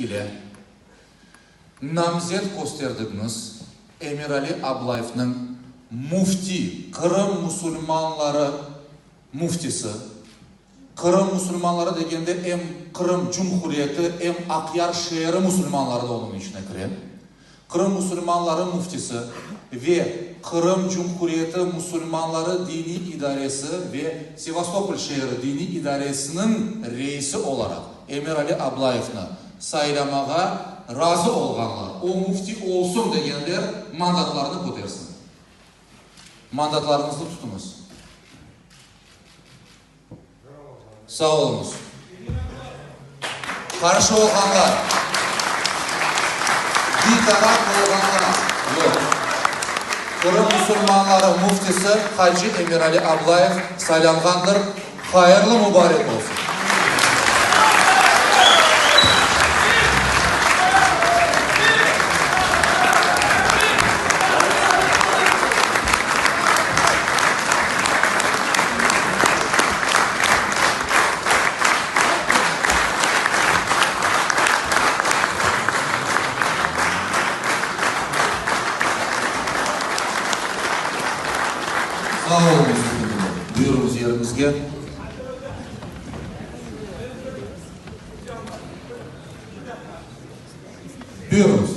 ile namzet kösterdigiñiz Emirali Ablayevniñ müfti, Qırım musulmanları müftisi, Qırım musulmanları degende em Qırım Cumhuriyeti, em Aqyar şeeri musulmanları da onıñ içine kire, Qırım musulmanları müftisi ve Qırım Cumhuriyeti musulmanları diniy idaresi ve Sevastopol şeeri diniy idaresiniñ reisi olaraq Emirali Ablayevni saylamağa razı olğanlar, o müfti olsun degenler mandatlarını kötersin. Mandatlarıñıznı tutuñız. Sağ oluñız. Qarşı olğanlar, bitaraf olğanlar yoq. Qırım musulmanları müftisi hacı Emirali Ablayev saylanğandır. Hayırlı mubarek olsun! Sağ oluñız, efendiler. Buyurıñız yeriñizge. Buyurıñız.